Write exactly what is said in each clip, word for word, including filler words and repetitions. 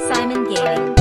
Simon Gaming.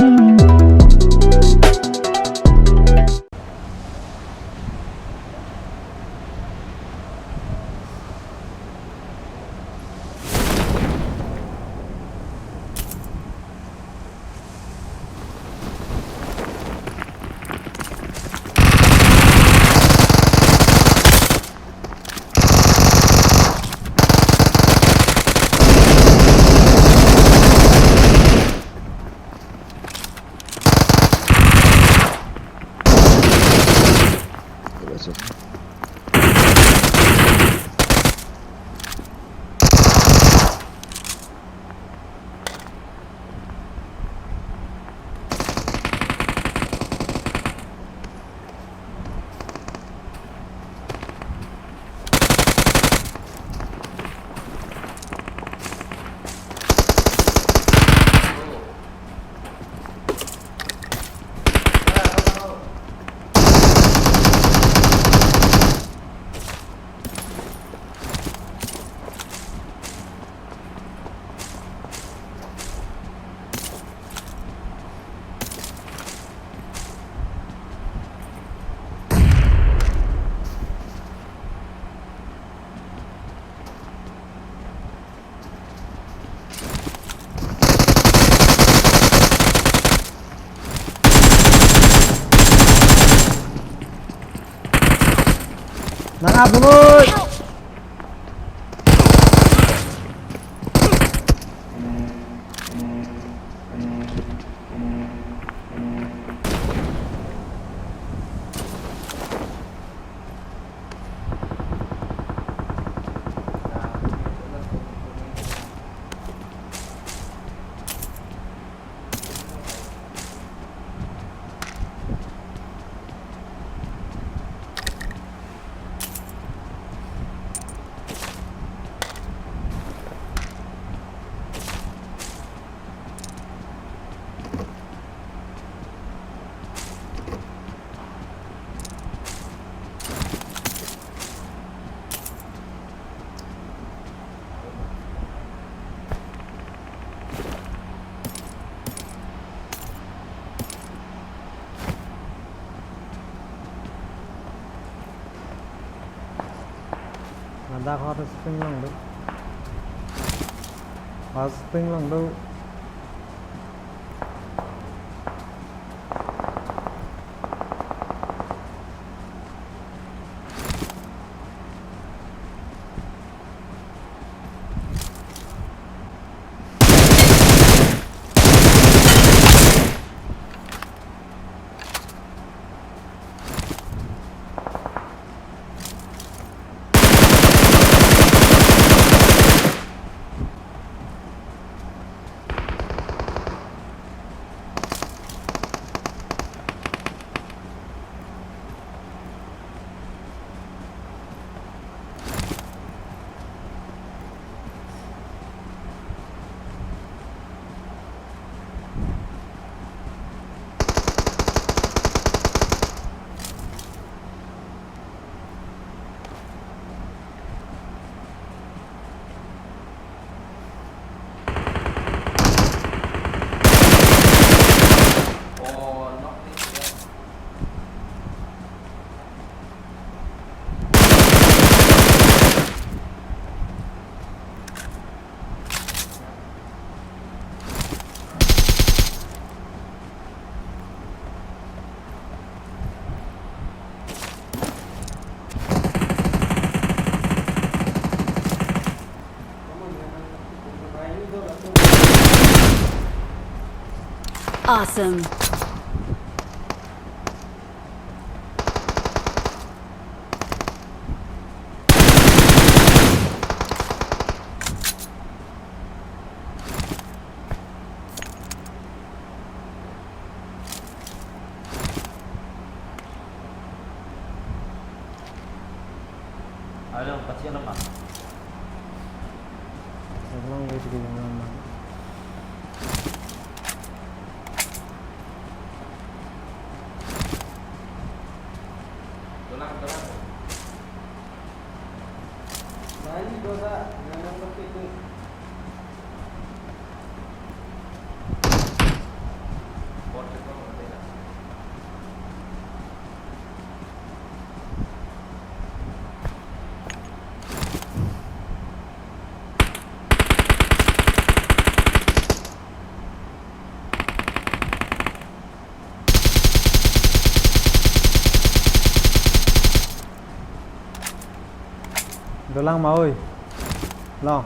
Nang abunoi. Ladak hot spring long do. Hot spring long do. Awesome. Alo, pasi alam ah. Sebelang wait di dalam. Tulang, tulang. Nah, ini dosa, jangan seperti itu. Dolang ma oi. Long.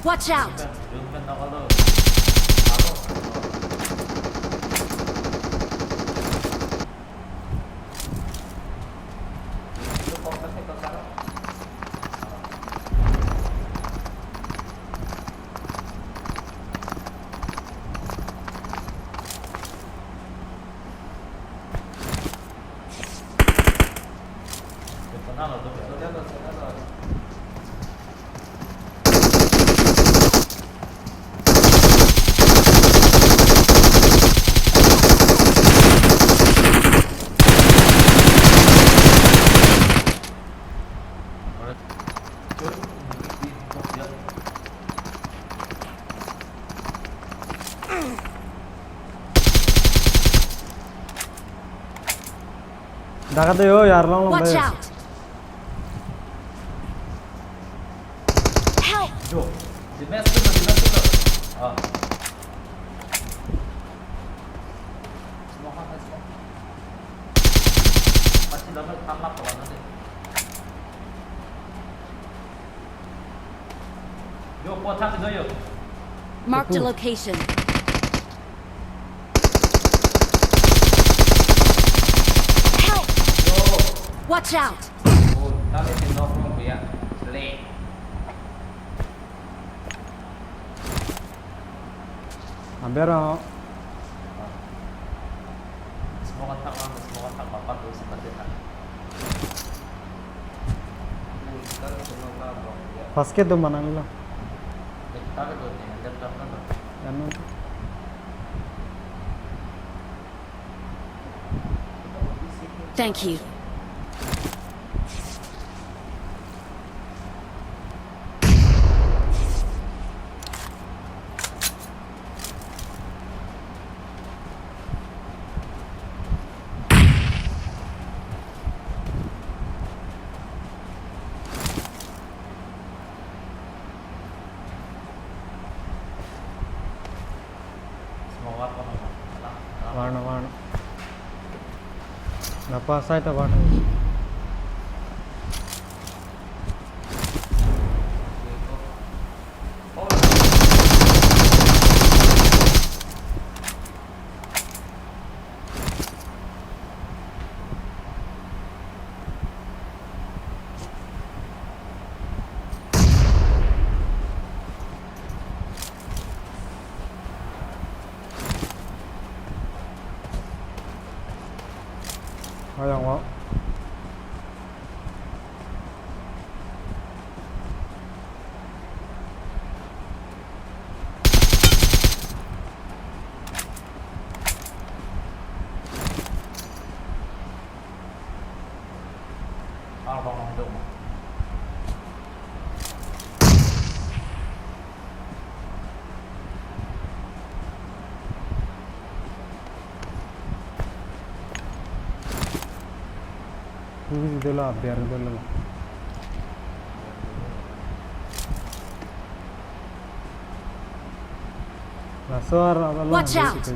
Watch out! Dakat yo, yar long long. Watch out! Help! Jo, di mes tu, di mes tu. Ah. Semua kan, semua. Pasti dapat tanlap kawan nanti. Yo, po thak do yo. Marked a location. Help! Yo. Watch out! Oh, tali si nok rong ya. Sele. Aber, oh. Semua kan thak, semua kan thak, bapak tu sempat dia thak. Basket do manang lo. Thank you. Varna, varna. Napa side ta varna. Ayang wa. Who's the la, bear the la. Laso ar abang. Watch out!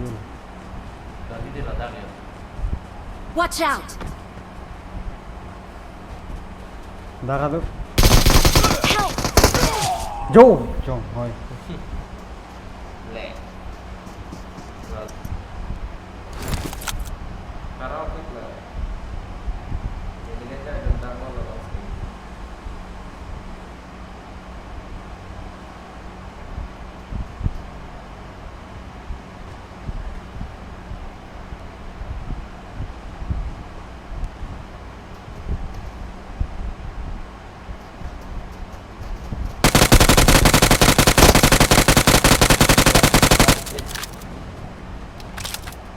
Watch out! Dara do. Jo, jo, hoi. Le. Karaoke le. Jadi kita dendam lo.